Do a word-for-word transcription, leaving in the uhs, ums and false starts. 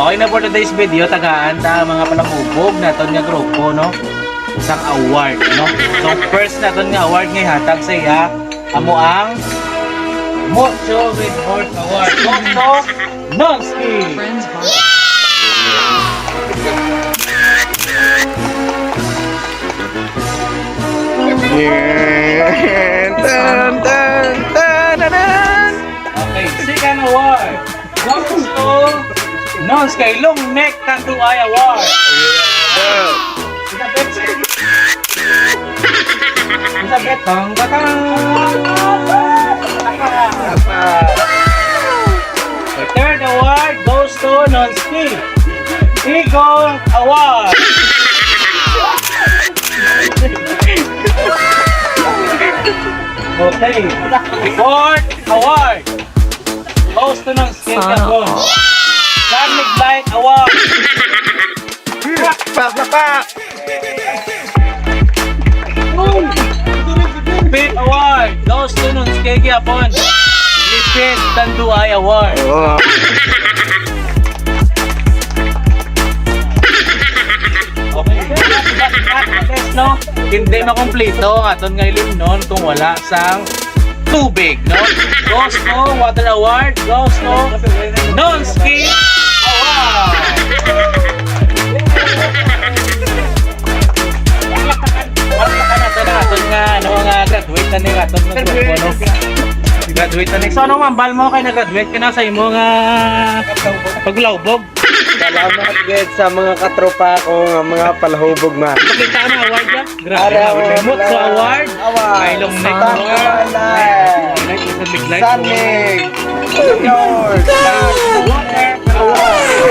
Okay na for today's video, tagaan ta ang mga palahubog naton nga grupo, no? Sang award, no? So, first naton nga award nga ihatag sa iya, amo ang Mucho with Heart Award. Mucho Nonski! Yeah. Tan, tan, tan, tan, tan. Okay, second award. Gusto Nonski, long neck Tanduay Award. Yeah. Elizabeth. Elizabeth, tang, tang, tang. The third award goes to Nonski. Eagle Award. Okay. Fourth award goes to Nonski. Sana all. Carnig Light Award. Pak, pak, pak. Fifth award goes to Nonski Giapon. Lipid Tanduay Award. Oh. Okay. No? Hindi makumpleto ang aton nga ilimnon kung wala sang tubig, no? Goes to Water Award, goes to Nonski Award. Palakpakan nato na aton nga, ano, nga graduate na ni aton nga grupo, no? Graduate na ni. So, ano mambal mo kay nag-graduate ka na sa imo nga paglawbog? Salamat gid sa mga katropa ko nga mga palahubog man. Pakita ang award niya. Grabe, Ara, grabe. Mucho Award. Award. Ay, long neck. Tama na. Long neck, sa big light. Sunny. Junior. Water Award.